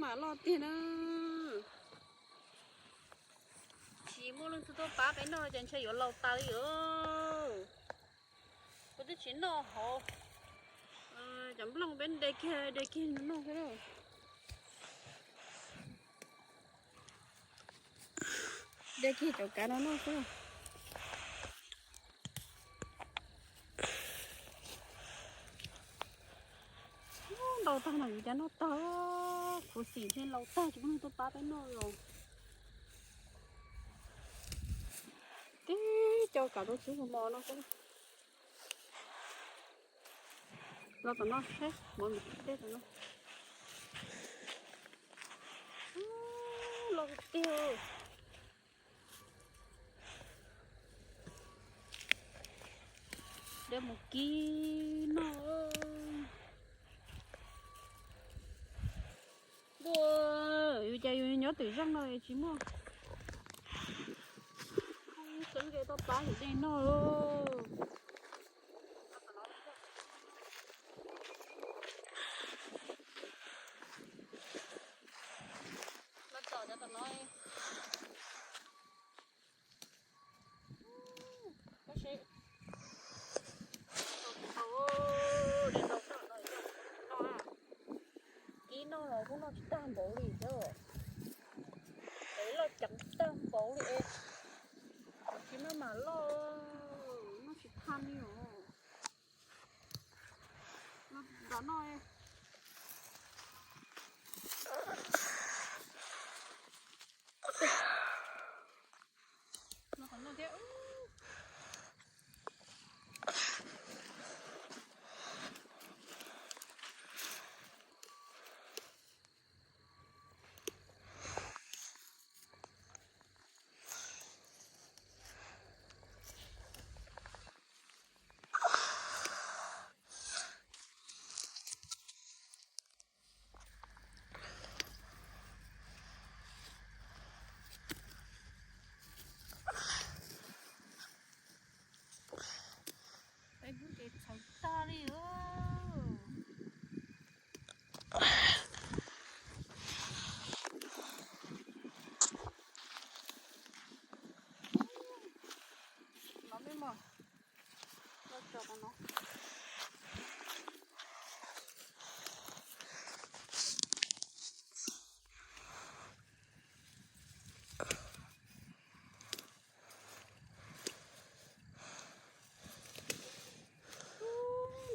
Loj tiag na. Tsis muaj leej twg tuaj pab peb noj ces ntshe yuav laus tas li os. Kuv twb tsis noj hauv. Cov nplooj peb de kiag de kiag noj xwb. De kiag cov kav no noj xwb. Ntau tag no yus cas noj tag. Khuv xim thiab laus tag tsis muaj neeg tuaj pab peb noj los. Tib co kav rau txhub mos no xwb. Los tom no, mov dej tom no. Los tiag. De mus kib noj. Dua, yus cas yus nyob twm zeej no tsis muaj txheeb ze tuaj pab yus de noj. Los tom cov tom no. Tab sis de noj no, kib noj los kuj noj tsis tag npaum li thiab. Loj ceev tag npaum li es tsis maj mam loj, noj tsis tag li os. Nram no. Peb hnub ces txhaws tag li os. Los me mos, los tso no.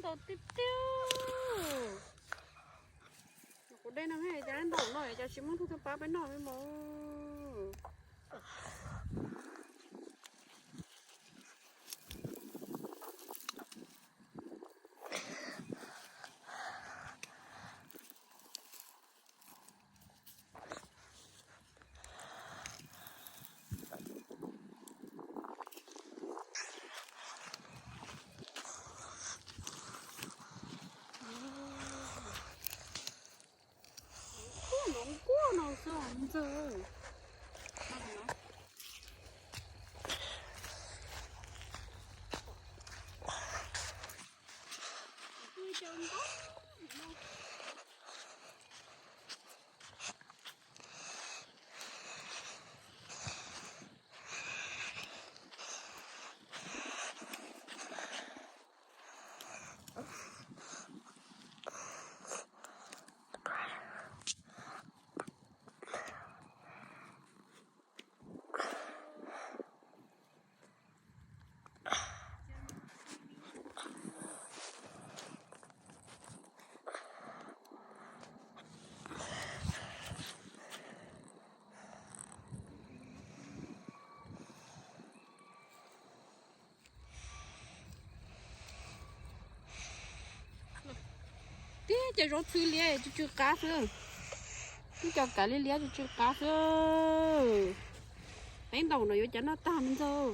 Ntau tiag tiag. Kuv de no, cas ntau no cas tsis muaj neeg tuaj pab peb noj li mos. Kuj nov nkuaj no xwb ntxawg. Tib cov zaub txhwb liab tsw tsw qab xwb. Tib cov kav liab liab tsw tsw qab xwb. Peb ntaus no yuav cas noj tag me ntxawg.